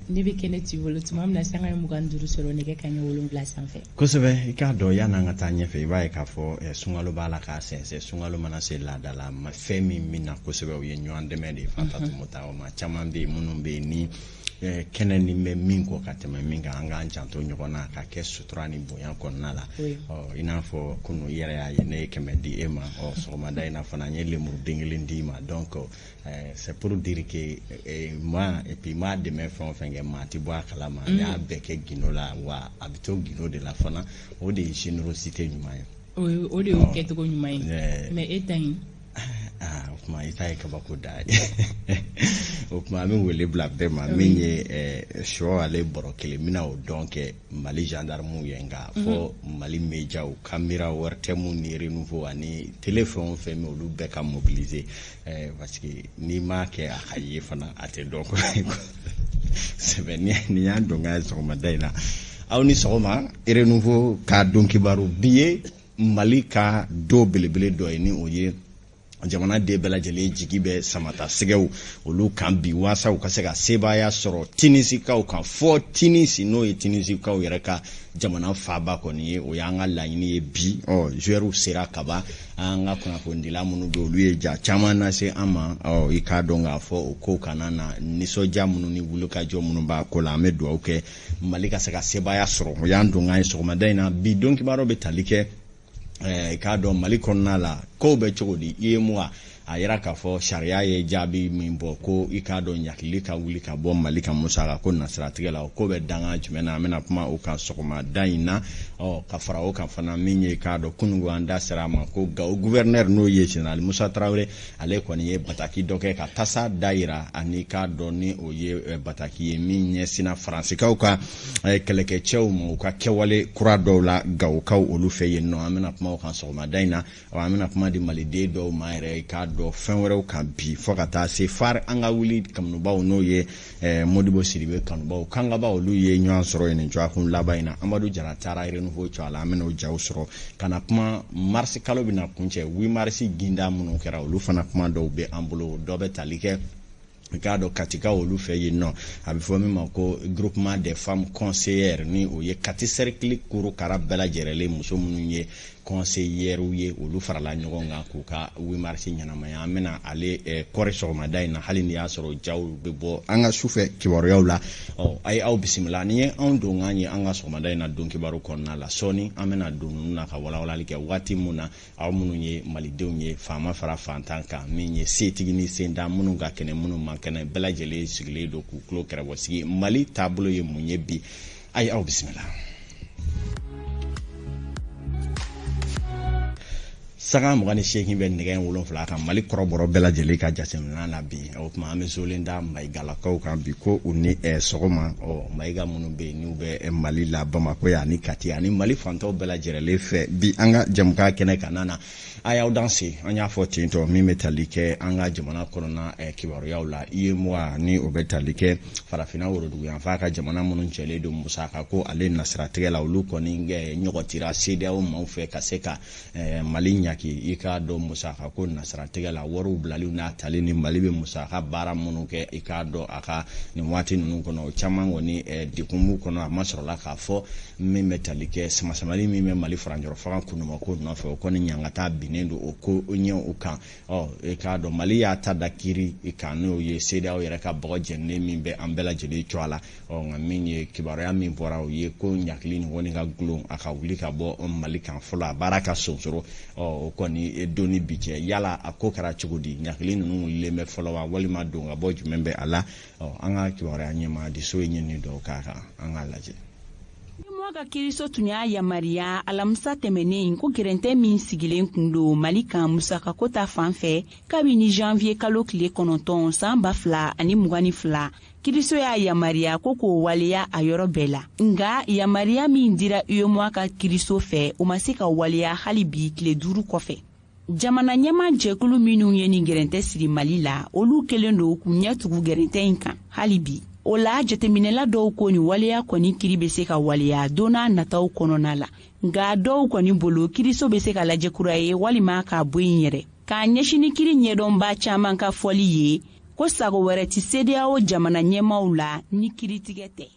Ne bɛ kɛnɛ t'i bolo tuma min na sanga ye 25 sɔrɔ nɛgɛ kanɲɛ 7 sanfɛ. Kosɛbɛ, i k'a dɔn yan'an ka taa ɲɛfɛ, i b'a ye k'a fɔ sunkalo b'a la k'a sɛnsɛn. Sunkalo mana se laada la, ma fɛn min bɛ na kosɛbɛ, o ye ɲɔgɔn dɛmɛ de ye. Fanta Tumuta, o maa caman bɛ yen minnu bɛ yen ni kɛnɛ ni bɛ min kɔ ka tɛmɛ min kan, an k'an janto ɲɔgɔn na ka kɛ sutura ni bonya kɔnɔna la. Ɔ, i n'a fɔ kunun i yɛrɛ y'a ye, ne ye 100 di e ma. Ɔ, sɔgɔmada in na fana n ye lemuruden kelen d'i ma. Donc c'est pour dire que moi, et puis m'a dɛmɛ fɛn o fɛn kɛ, maa tɛ bɔ a kalama. N y'a bɛɛ kɛ gindo la, wa a bɛ to gindo de la fana. O de ye générosité ɲuman ye. O de y'o kɛcogo ɲuman ye. Mais e ta in? Aa, o tuma i ta ye kabako da ye. O tuma an bɛ wele bila bɛɛ ma. Min ye sɔ, ale bɔrɔ kelen, n bɛna o dɔn kɛ Mali gendarmew ye, nka fɔ Mali médiaw, caméra, ORTM ni Renouveau ani télé fɛn o fɛn, olu bɛɛ ka mobiliser, parce que n'i m'a kɛ a ka ye fana, a tɛ dɔn sɛbɛ. Nin y'an donkan ye sɔgɔmada in na. Aw ni sɔgɔma. Renouveau ka don kibaru bi ye Mali ka don belebele dɔ ye, ni o ye jamana den bɛɛ lajɛlen jigi bɛ samata sɛgɛw olu kan bi, waasa u ka se ka sebaaya sɔrɔ Tinisikaw kan, fɔ Tinisi, n'o ye Tinisikaw yɛrɛ ka jamana faaba kɔni ye. O y'an ka laɲini ye bi. Ɔ, joueurs sera kaban. An ka kunnafonidila minnu bɛ, olu ye ja caman lase an ma. Ɔ, i k'a dɔn k'a fɔ o ko kana na nisɔndiya minnu ni wulikajɔ minnu b'a ko la, an bɛ dugawu kɛ Mali ka se ka sebaaya sɔrɔ. O y'an donkan ye sɔgɔmada in na. Bi don kibaru bɛ tali kɛ, i k'a dɔn Mali kɔnɔna la kow bɛ cogo di. UEMOA a yira k'a fɔ sariya ye jaabi min bɔ ko i k'a dɔn ɲakili ka wuli ka bɔ Mali ka musaka ko nasiratigɛ la, o ko bɛ danga jumɛn na? An bɛna kuma o kan sɔgɔmada in na. Ɔ, ka fara o kan fana, min ye k'a dɔn kununko an da sera a ma ko Gawo gouverneur, n'o ye général Musa Tarawele, ale kɔni ye bataki dɔ kɛ ka tasa da yira, ani k'a dɔn ni o ye bataki ye min ɲɛsinna Faransikaw ka kɛlɛkɛcɛw ma, u ka kɛwale kura dɔw la Gawokaw olu fɛ yen nɔ. An bɛna kuma o kan sɔgɔmada in na. An bɛna kuma di maliden dɔw ma yɛrɛ, i k'a dɔn fɛn wɛrɛw kan bi, fo ka taa se far an ka wuli kanubaw, n'o ye Modibo Sidibe kanubaw kangaba, olu ye ɲɔgɔn sɔrɔ yen nin dɔgɔkun laban in na. Amadu Jara taara Renouveau cɔ a la, an bɛna o jaw sɔrɔ ka na kuma. Mars kalo bɛna kuncɛ, 8 mars ginda minnu kɛra, olu fana kuma dɔw bɛ an bolo. Dɔ bɛ tali kɛ, i k'a dɔn Katikaw olu fɛ yen nɔ, a bɛ fɔ min ma ko groupement des femmes conseillères, ni o ye Kati cercle korokara bɛɛ lajɛlen muso minnu ye conseillères ye, olu farala ɲɔgɔn kan k'u ka 8 mars ɲɛnamaya. An bɛna ale kɔri sɔgɔmada in na, hali n'i y'a sɔrɔ jaw bɛ bɔ an ka sufɛ kibaruyaw la. Ɔ, a ye aw bisimila. Nin ye anw donkan ye an ka sɔgɔmada in na don kibaru kɔnɔna la. Sɔɔni an bɛna don ninnu na ka walawalali kɛ, waati mun na aw minnu ye malidenw ye, faama fara fantan kan, min ye setigi ni sentan, minnu ka kɛnɛ, minnu man kɛnɛ, bɛɛ lajɛlen sigilen don k'u tulo kɛrɛbɔ sigi Mali taabolo ye mun ye bi. A ye aw bisimila. Sanga 28 bɛ nɛgɛ 7 kan Mali kɔrɔbɔrɔ bɛɛ lajɛlen ka jateminɛ na bi. O tuma an bɛ zolen da Mayigalakaw kan bi ko u ni sɔgɔma. Ɔ, Mayiga minnu bɛ yen n'u bɛ Mali la, Bamakɔ yan ani Kati ani Mali fantaw bɛɛ lajɛlen fɛ bi, an ka jɛmukan kɛnɛ kan na, a y'aw danse. An y'a fɔ ten tɔ, min bɛ tali kɛ an ka jamana kɔnɔna kibaruyaw la, UEMOA, ni o bɛ tali kɛ farafinna woroduguyanfan ka jamana minnu cɛlen don musaka ko ale nasiratigɛ la, olu kɔni ɲɔgɔn tira CEDEAO maaw fɛ ka se ka Mali ɲaki, i k'a dɔn musaka ko nasiratigɛ la, wariw bilaliw n'a tali ni Mali bɛ musaka baara minnu kɛ, i k'a dɔn a ka nin waati ninnu kɔnɔ, o caman kɔni degun b'u kɔnɔ. A ma sɔrɔla k'a fɔ min bɛ tali kɛ samasamali min bɛ Mali farancɛrɔ fanga kundumako nɔfɛ, o kɔni ɲangata binnen don o ko ɲɛ o kan. Ɔ, i k'a dɔn Mali y'a ta da kiiri kan, n'o ye CEDEAO yɛrɛ ka bɔgɔ jɛninen min bɛ an bɛɛ lajɛlen cogoya la. Ɔ, nka min ye kibaruya min bɔra, o ye ko ɲakili nin kɔni ka gulon, a ka wuli ka bɔ Mali kan fɔlɔ, a baara ka sonsoro. Ɔ, o kɔni don ni bi cɛ, yala a ko kɛra cogo di? Ɲakili ninnu wulilen bɛ fɔlɔ wa, walima don ka bɔ jumɛn bɛ a la? Ɔ, an ka kibaruya ɲɛmaa diso ye ɲinini dɔw k'a kan, an k'a lajɛ. UEMOA ka kiiriso tun y'a yamaruya alamisa tɛmɛnen ko gɛrɛntɛ min sigilen kun don Mali kan musakako ta fan fɛ kabini janvier kalo tile 9 san 2022, kiiriso y'a yamaruya ko k'o waleya a yɔrɔ bɛɛ la. Nka yamaruya min dira UEMOA ka kiiriso fɛ, o ma se ka waleya hali bi tile 5 kɔfɛ. Jamana ɲɛma jɛkulu minnu ye nin gɛrɛntɛ siri Mali la, olu kɛlen don k'u ɲɛ tugu gɛrɛntɛ in kan hali bi. O la, jateminɛla dɔw ko nin waleya kɔni kiri bɛ se ka waleya don n'a nataw kɔnɔna la. Nka dɔw kɔni bolo, kiriso bɛ se ka lajɛ kura ye walima k'a bɔ yen yɛrɛ. K'a ɲɛsin ni kiri ɲɛdɔnba caman ka fɔli ye, Ko sago wɛrɛ ti CEDEAO jamana ɲɛmaaw la ni kiritigɛ tɛ.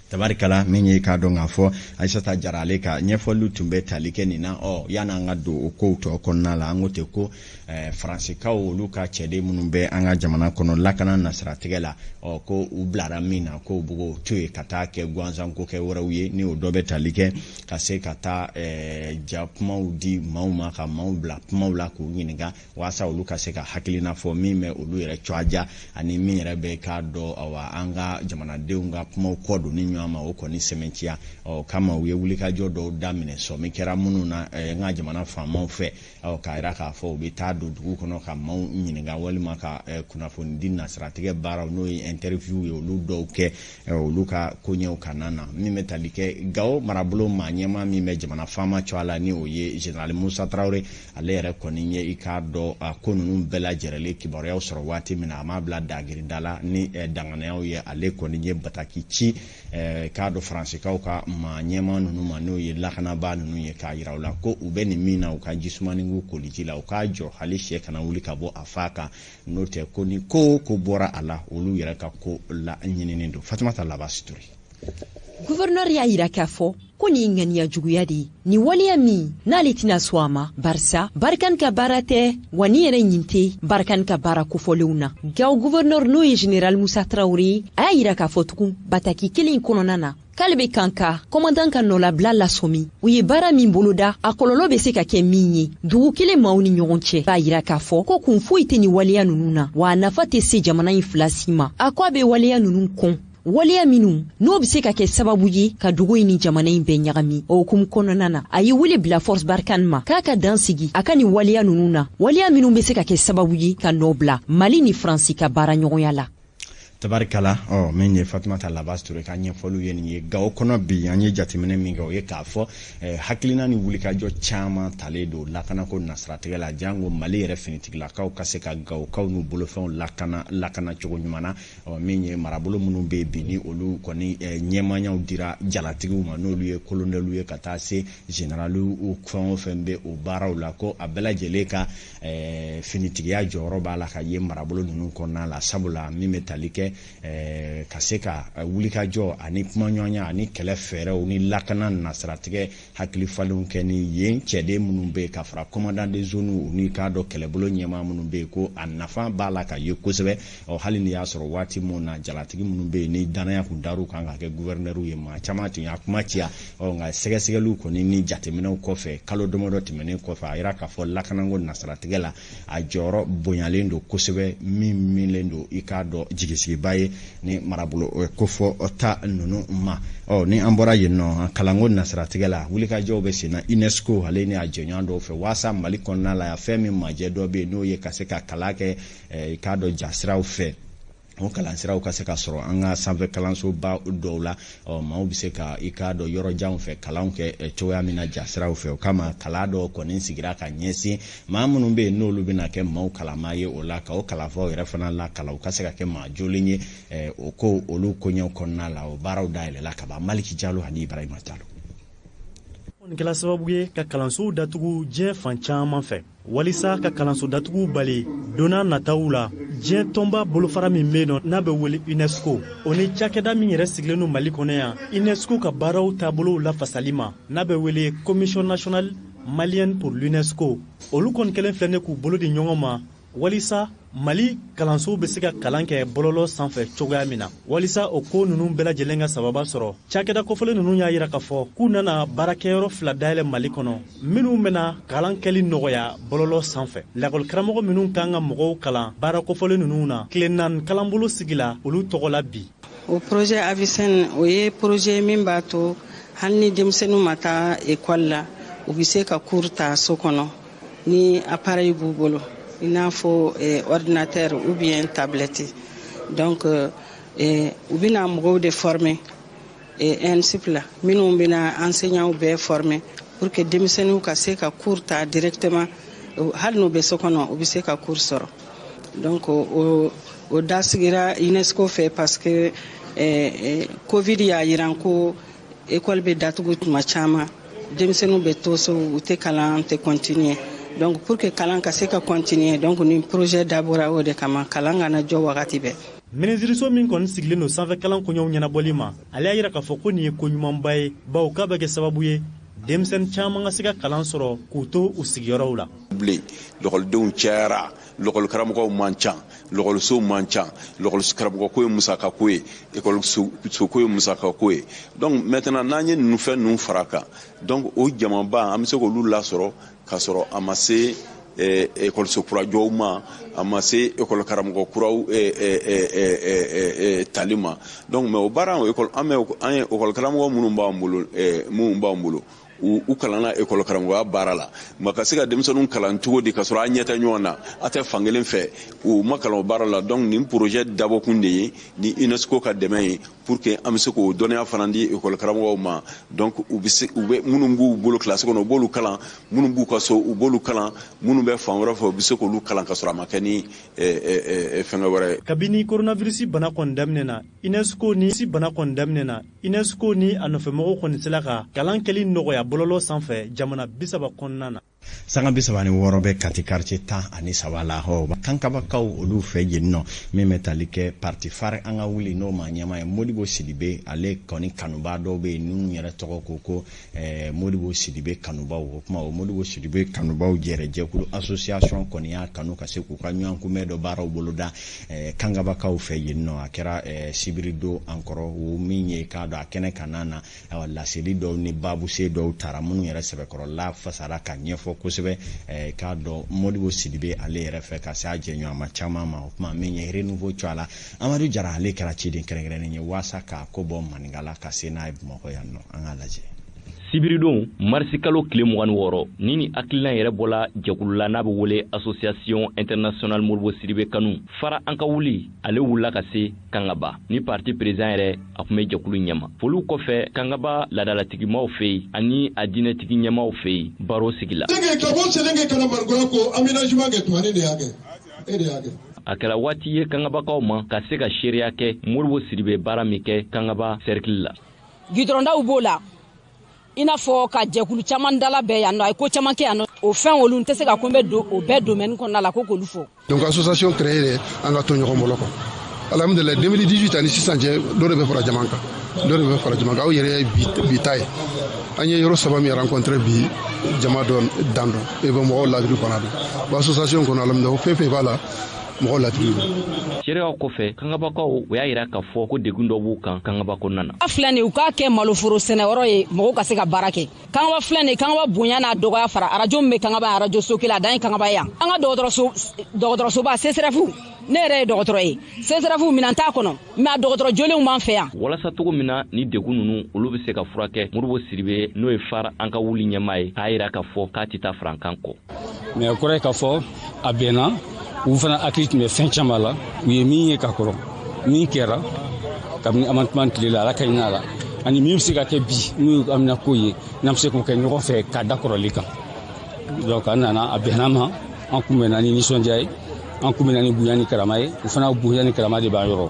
Tabarikala, min ye k'a dɔn k'a fɔ Aissata Jara, ale ka ɲɛfɔliw tun bɛ tali kɛ nin na. Ɔ yan'an ka don o kow tɔ kɔnɔna la, an ko ten ko Faransikaw, olu ka cɛden minnu bɛ an ka jamana kɔnɔ lakana nasiratigɛ la, ɔ ko u bilara min na, ko u bɛ k'o to yen ka taa kɛ gansanko kɛ wɛrɛw ye, ni o dɔ bɛ tali kɛ ka se ka taa ja kumaw di maaw ma, ka maaw bila kumaw la, k'u ɲininka walasa olu ka se ka hakilina fɔ min bɛ olu yɛrɛ cogoya ani min yɛrɛ bɛ k'a dɔn, awa, an ka jamanadenw ka kumaw kɔ don ni ɲɔgɔn ma, o kɔni sɛmɛntiya. Ɔ kama u ye wulikajɔ dɔw daminɛ, sɔmi kɛra minnu na n ka jamana faamaw fɛ, ɔ k'a yira k'a fɔ u bɛ taa don dugu kɔnɔ ka maaw ɲininka walima ka kunnafoni di nasiratigɛ baaraw, n'o ye interview ye, olu dɔw kɛ olu ka koɲɛw kana na. Min bɛ tali kɛ Gawo marabolo maa ɲɛmaa min bɛ jamana faama cogoya la, ni o ye général Musa Tarawele, ale yɛrɛ kɔni ye i k'a dɔn a ko ninnu bɛɛ lajɛlen kibaruyaw sɔrɔ waati min na, a m'a bila dagirinda la ni danganiyaw ye. Ale kɔni ye bataki ci k'a dɔn Faransikaw ka maa ɲɛmaa ninnu ma, n'o ye lakanabaa ninnu ye, k'a yira u la ko u bɛ nin min na, u ka jisumani k'u koliji la, u k'a jɔ hali sɛ kana wuli ka bɔ a fa kan, n'o tɛ ko ni ko o ko bɔra a la, olu yɛrɛ ka ko la ɲininen don. Fatumata Labasi Ture. Gouverneur y'a yira k'a fɔ ko nin ye ŋaniya juguya de ye, nin waleya min n'ale tɛna sɔn a ma, barisa Barkhane ka baara tɛ wa ni yɛrɛ ɲin tɛ Barkhane ka baara kofɔlenw na. Gawo gouverneur, n'o ye général Musa Tarawele ye, a y'a yira k'a fɔ tugun bataki kelen in kɔnɔna na k'ale bɛ kan ka commandant ka nɔlabila lasɔmi. U ye baara min boloda, a kɔlɔlɔ bɛ se ka kɛ min ye dugu kelen maaw ni ɲɔgɔn cɛ, b'a yira k'a fɔ ko kun foyi tɛ nin waleya ninnu na, wa a nafa tɛ se jamana in fila si ma. A ko a bɛ waleya ninnu kɔn, waleya minnu n'o bɛ se ka kɛ sababu ye ka dugu in ni jamana in bɛɛ ɲagami. O hukumu kɔnɔna na, a ye wele bila force Barkhane ma k'a ka dan sigi a ka nin waleya ninnu na, waleya minnu bɛ se ka kɛ sababu ye ka nɔ bila Mali ni Faransi ka baara ɲɔgɔnya la. Tabarikala, ɔ min ye Fatumata Labasi Ture ka ɲɛfɔliw ye nin ye. Gawo kɔnɔ bi, an ye jateminɛ min kɛ, o ye k'a fɔ hakilina ni wulikajɔ caman talen don lakanako nasiratigɛ la, jango Mali yɛrɛ finitigilakaw ka se ka Gawokaw n'u bolofɛnw lakana lakana cogo ɲuman na. Ɔ min ye marabolo minnu bɛ yen bi, ni olu kɔni ɲɛmaayaw dira jalatigiw ma, n'olu ye kolonɛliw ye ka taa se généraliw, fɛn o fɛn bɛ o baaraw la, ko a bɛɛ lajɛlen ka finitigiya jɔyɔrɔ b'a la ka ye marabolo ninnu kɔnɔna la, sabula min bɛ tali kɛ ka se ka wulikajɔ ani kumaɲɔgɔnya ani kɛlɛ fɛɛrɛw ni lakana nasiratigɛ hakili falenw kɛ ni yen cɛden minnu bɛ yen, ka fara commandant de zone ni k'a dɔn kɛlɛbolo ɲɛmaa minnu bɛ yen, ko a nafa b'a la ka ye kosɛbɛ. Ɔ hali ni y'a sɔrɔ waati min na jalatigi minnu bɛ yen ni danaya kun dar'u kan ka kɛ gouverneur ye, maa caman tun y'a kuma ciya. Ɔ nka sɛgɛsɛgɛliw kɔni ni jateminɛw kɔfɛ, kalo damadɔ tɛmɛnen kɔfɛ, a yira k'a fɔ lakanako nasiratigɛ la, a jɔyɔrɔ bonyalen don kosɛbɛ, min minlen don i k'a dɔn jigisigiba ye ni marabolo kofɔ ta ninnu ma. Ɔ ni an bɔra yen nɔ, kalanko nasiratigɛ la, wulikajɔw bɛ sen na UNESCO ale ni a jɛɲɔgɔn dɔw fɛ waasa Mali kɔnɔna la yan, fɛn min majɛ dɔ bɛ yen, n'o ye ka se ka kalan kɛ i k'a dɔn jasiraw fɛ, o kalansiraw ka se ka sɔrɔ an ka sanfɛ kalansoba dɔw la. Ɔ maaw bɛ se ka i k'a dɔn yɔrɔ janw fɛ kalanw kɛ cogoya min na jasiraw fɛ. O kama kalan dɔw kɔni sigira ka ɲɛsin maa minnu bɛ yen, n'olu bɛna kɛ maaw kalanmaa ye o la, ka o kalanfaw yɛrɛ fana lakalan, u ka se ka kɛ maa jolen ye o ko olu koɲɛw kɔnɔna la. O baaraw dayɛlɛla ka ban. Maliki Jalo ani Ibrahima Jalo. Nin kɛla sababu ye ka kalansow datugu diɲɛ fan caman fɛ. Walisa ka kalanso datuguw bali donna nataw la, diɲɛ tɔnba bolofara min bɛ yen nɔ n'a bɛ wele UNESCO, o ni cakɛda min yɛrɛ sigilen don Mali kɔnɔ yan UNESCO ka baaraw taabolow lafasali ma, n'a bɛ wele Commission nationale malienne pour l'UNESCO, olu kɔni kɛlen filɛ ne k'u bolo di ɲɔgɔn ma walisa Mali kalansow bɛ se ka kalan kɛ bɔlɔlɔ sanfɛ cogoya min na. Walisa o ko ninnu bɛɛ lajɛlen ka sababa sɔrɔ, cakɛda kofɔlen ninnu y'a yira k'a fɔ k'u nana baarakɛyɔrɔ fila dayɛlɛ Mali kɔnɔ minnu bɛna kalan kɛli nɔgɔya bɔlɔlɔ sanfɛ. Lakɔlikaramɔgɔ minnu kan ka mɔgɔw kalan baara kofɔlen ninnu na, tile 4 kalanbolo sigi la olu tɔgɔ la bi. O projet Avicenne, o ye projet min b'a to hali ni denmisɛnninw ma taa école la, u bɛ se ka cours ta so kɔnɔ ni appareil b'u bolo, i n'a fɔ ordinateur ou bien tablette. Donc u bɛna mɔgɔw de former ENSUP la minnu bɛna enseignants bɛɛ former pour que denmisɛnninw ka se ka cours ta directement, hali n'u bɛ so kɔnɔ, u bɛ se ka cours sɔrɔ. Donc o da sigira UNESCO fɛ parce que Covid y'a yira ko école bɛ datugu tuma caman, denmisɛnninw bɛ to so, u tɛ kalan tɛ continuer. Donc pour que kalan ka se ka continuer, donc nin projet dabɔra o de kama, kalan kana jɔ wagati bɛɛ. Minisiriso min kɔni sigilen don sanfɛ kalan koɲɛw ɲɛnabɔli ma, ale y'a yira k'a fɔ ko nin ye ko ɲumanba ye, bawo k'a bɛ kɛ sababu ye denmisɛnnin caman ka se ka kalan sɔrɔ k'u to u sigiyɔrɔw la. Bilen lɔkɔlidenw cayara, lɔkɔlikaramɔgɔw man ca, lɔkɔlisow man ca, lɔkɔlikaramɔgɔko ye musakako ye, ekɔlisoko ye musakako ye. Donc maintenant n'an ye ninnu fɛn ninnu fara kan, donc o jamaba an bɛ se k'olu lasɔrɔ k'a sɔrɔ a ma se ekɔliso kura jɔw ma, a ma se ekɔli karamɔgɔ kuraw tali ma. Donc mais o baara an ye ekɔli karamɔgɔ minnu b'an bolo u kalanna ekɔli karamɔgɔya baara la, ma ka se ka denmisɛnninw kalan cogo di ka sɔrɔ an ɲɛ tɛ ɲɔgɔn na, a tɛ fankelen fɛ, u ma kalan o baara la. Donc nin projet dabɔkun de ye ni UNESCO ka dɛmɛ ye pour que an bɛ se k'o dɔnniya fana di ekɔli karamɔgɔw ma. Donc u bɛ se, u bɛ minnu b'u bolo kilasi kɔnɔ, u b'olu kalan, minnu b'u ka so, u b'olu kalan, minnu bɛ fan wɛrɛ fɛ, u bɛ se k'olu kalan ka sɔrɔ a ma kɛ ni fɛngɛ wɛrɛ ye. Kabini coronavirus bana kɔni daminɛna, UNESCO ni si bana kɔni daminɛna, UNESCO ni a nɔfɛmɔgɔw kɔni sela ka kalan kɛli nɔgɔya bɔlɔlɔ sanfɛ jamana 30 kɔnɔna na. Sanga 36 bɛ Kati quartier 13 la, Kankabakaw olu fɛ yen nɔ, min bɛ tali kɛ parti phare an ka wuli n'o maa ɲɛmaa ye Modibo Sidibe, ale kɔni kanubaa dɔw bɛ yen minnu yɛrɛ tɔgɔ ko Modibo Sidibe kanubaw. O kuma o Modibo Sidibe kanubaw jɛrɛ jɛkulu association kɔni y'a kanu ka se k'u ka ɲɔgɔn kunbɛn dɔ baaraw boloda Kankabakaw fɛ yen nɔ. A kɛra sibiri don an kɔrɔ, o min ye k'a dɔn a kɛnɛ kan na, laseli dɔw ni babuse dɔw taara minnu yɛrɛ sɛbɛkɔrɔla fasara ka ɲɛfɔ kosɛbɛ k'a dɔn Modibo Sidibe ale yɛrɛ fɛ ka se a jɛɲɔgɔnma caman ma. O kuma min ye renouveau cogoya la, Amadu Jara ale kɛra ciden kɛrɛnkɛrɛnnen ye waasa k'a ko bɔ Maninkala ka se n'a ye Bamakɔ yan nɔ. An k'a lajɛ. Sibiridon marisi kalo tile 26 ni hakilina yɛrɛ bɔla jɛkulu la n'a bɛ wele Association Internationale Modibo Sidibe kanu fara an ka wuli, ale wulila ka se Kangaba ni parti président yɛrɛ a tun bɛ jɛkulu ɲɛma. Foliw kɔfɛ Kangaba laadalatigimaw fɛ yen ani a diinɛtigi ɲɛmaw fɛ yen baro sigi la. Ka bɔ Selenke ka na Marikura ko aménagement kɛ tuma ne de y'a kɛ, e de y'a kɛ. A kɛra waati ye Kangabakaw ma ka se ka seereya kɛ Modibo Sidibe baara min kɛ Kangaba cercle la. Gidɔrɔndaw b'o la, i n'a fɔ ka jɛkulu caman dala bɛɛ yan nɔ, a ye ko caman kɛ yan nɔ, o fɛn olu n tɛ se ka ko n bɛ don o bɛɛ domaine kɔnɔna la ko k'olu fɔ. Donc association créée de an ka to ɲɔgɔn bolo kɔ. Alhamdulillah 2018 ani sisan cɛ, dɔ de bɛ fara jama kan, dɔ de bɛ fara jama kan. Aw yɛrɛ ye bi ta ye. An ye yɔrɔ saba min rencontré bi, jama dɔ dan dɔn, e bɛ mɔgɔw ladiri fana dɔn. Bon association kɔnɔ, alhamdulillah, fɛn fɛn b'a la, mɔgɔw ladiri don. Seereyaw kɔfɛ Kangabakaw o y'a yira k'a fɔ ko degun dɔ b'u kan Kangaba kɔnɔna na. A filɛ nin ye, u k'a kɛ maloforo sɛnɛyɔrɔ ye, mɔgɔw ka se ka baara kɛ. Kangaba filɛ nin ye, Kangaba bonya n'a dɔgɔya fara arajo min bɛ Kangaba, arajo so kelen a dan ye Kangaba yan. An ka dɔgɔtɔrɔsoba CSRF, ne yɛrɛ ye dɔgɔtɔrɔ ye, CSRF minɛn t'a kɔnɔ, mais a dɔgɔtɔrɔ jolenw b'an fɛ yan. Walasa cogo min na ni degun ninnu olu bɛ se ka furakɛ, Modibo Sidibe n'o ye fara an ka wuli ɲɛmaa ye, k'a yira k'a fɔ k'a tɛ taa farankan kɔ. Mais o kɔrɔ ye k'a fɔ a bɛnna, u fana hakili tun bɛ fɛn caman la, u ye min ye ka kɔrɔ, min kɛra kabini Amadu tile la, Ala ka hinɛ a la, ani min bɛ se ka kɛ bi n'o ye amina ko ye, n'an bɛ se k'o kɛ ɲɔgɔn fɛ k'a da kɔrɔli kan. Donc an nana, a bɛnna ma, an kunbɛnna ni nisɔndiya ye, an kunbɛnna ni bonya ni karama ye. O fana bonya ni karama de b'an yɔrɔ,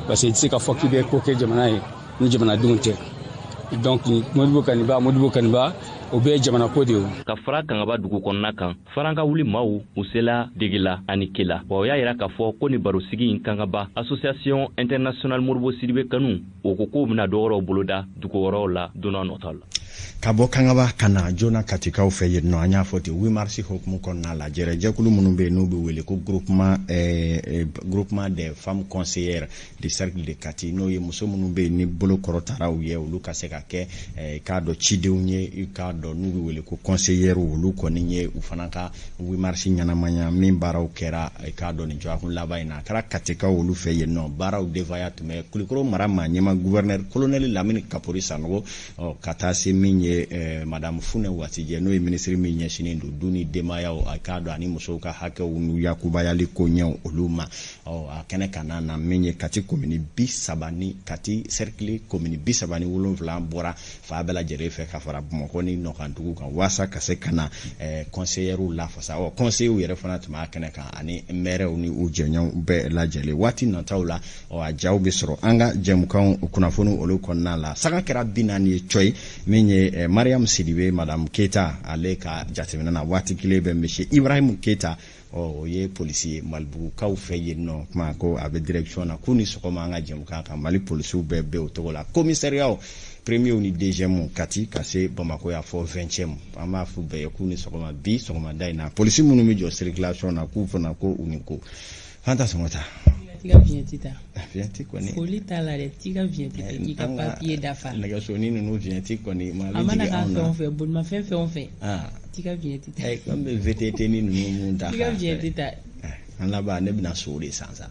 parce que i tɛ se k'a fɔ k'i bɛ ko kɛ jamana ye ni jamanadenw tɛ. Donc Modibo Kaniba, Modibo Kaniba, o bɛɛ ye jamana ko de ye. Ka fara Kangaba dugu kɔnɔna kan, faranka wuli maaw u sela Degela ani Kela. Wa o y'a yira k'a fɔ ko ni barosigi in Kangaba Association Internationale Modibo Sidibe kanu o ko k'o bɛna dɔwɛrɛw boloda dugu wɛrɛw la don n'a nataw la. Ka bɔ Kangaba ka na joona Katikaw fɛ yen nɔ, an y'a fɔ ten 8 mars hukumu kɔnɔna la, jɛrɛjɛkulu minnu bɛ yen n'u bɛ wele ko groupement des femmes conseillères du cercle de Kati, n'o ye muso minnu bɛ yen ni bolo kɔrɔtara u ye, olu ka se ka kɛ k'a dɔn cidenw ye, i k'a dɔn n'u bɛ wele ko conseillères, olu kɔni ye u fana ka 8 mars ɲɛnamaya min baaraw kɛra k'a dɔn nin dɔgɔkun laban in na. A kɛra Katikaw olu fɛ yen nɔ, baaraw devaya tun bɛ Kulukɔrɔ mara maa ɲɛma gouverneur colonel Lamini Kapori Sanogo, ka taa se min ye madame Funɛ Watijɛ, n'o ye minisiri min ɲɛsinnen don du ni denbayaw, a k'a dɔn ani musow ka hakɛw n'u yakubayali koɲɛw olu ma. A kɛnɛ ka na min ye Kati commune 30 ni Kati cercle commune 37 bɔra fa bɛɛ lajɛlen fɛ ka fara Bamakɔ ni Nɔkandugu kan waasa ka se ka na conseillers lafasa. Conseillers yɛrɛ fana tun b'a kɛnɛ kan ani maires ni u jɛɲɔgɔnw bɛɛ lajɛlen. Waati nataw la, a jaw bɛ sɔrɔ an ka jɛmukanw kunnafoni olu kɔnɔna la. Saga kɛra 40 ye cɔyi min ye ye Mariam Sidibe, madame Keyita, ale ka jateminɛ na, waati kelen bɛ monsieur Ibrahim Keyita, ɔ o ye polisi ye Malibugukaw fɛ yen nɔ, kuma ko a bɛ direction na, k'u ni sɔgɔma an ka jɛmukan kan. Mali polisiw bɛɛ bɛ o cogo la, commissariat premier ni deuxième, Kati ka se Bamakɔ yan fɔ 20e, an b'a fɔ bɛɛ ye k'u ni sɔgɔma bi sɔgɔmada in na. Polisi minnu bɛ jɔ circulation na, k'u fana ko u ni ko. Fanta Sɔngɔta. T'i ka vignette ta. Vignette kɔni. Foli t'a la dɛ, t'i ka vignette ta k'i ka papier dafa. Nɛgɛsonin ninnu, vignette kɔni. A mana k'a fɛn o fɛn, bolimafɛn fɛn o fɛn. T'i ka vignette ta. An bɛ VTT ni ninnu mun ta. T'i ka vignette ta. An laban ne bɛna so de san sa.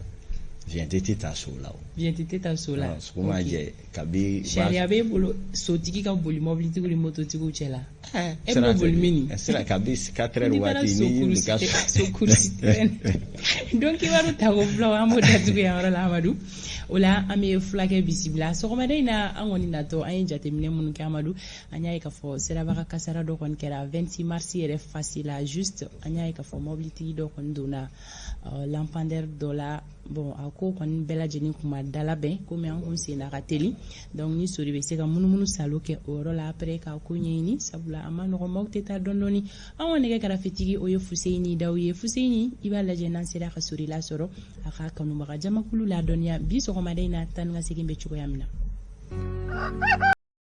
Vignette tɛ taa so la o. Vignette tɛ taa so la. Sugu ma jɛ kabi. Sariya b'e bolo sotigi ka boli mɔbilitigiw ni mototigiw cɛ la. E bɛ boli min? Sira kabi 4 heures waati ni ka so kurusi. Donc kibaru tako fila, an b'o datugu yan yɔrɔ la, Amadu. O la an bɛ fulakɛ bisimila sɔgɔmada in na. An kɔni natɔ, an ye jateminɛ minnu kɛ, Amadu, an y'a ye k'a fɔ sirabaga kasara dɔ kɔni kɛra 26 mars yɛrɛ fasi la juste. An y'a ye k'a fɔ mɔbilitigi dɔ kɔni donna lampadaire dɔ la. Bon, a ko kɔni bɛɛ lajɛlen kun ma dalabɛn komi an kun senna ka teli. Donc ni sori bɛ se ka munumunu salo kɛ o yɔrɔ la après k'a ko ɲɛɲini, sabula a ma nɔgɔn, maaw tɛ taa dɔɔni dɔɔni. An ka nɛgɛ karafetigi, o ye Fuseyini Daw ye. Fuseyini, i b'a lajɛ n'an sera ka sori lasɔrɔ, a ka kanubaga jamakulu ladɔnniya bi sɔgɔmada in na, taa ni ka segin bɛ cogoya min na.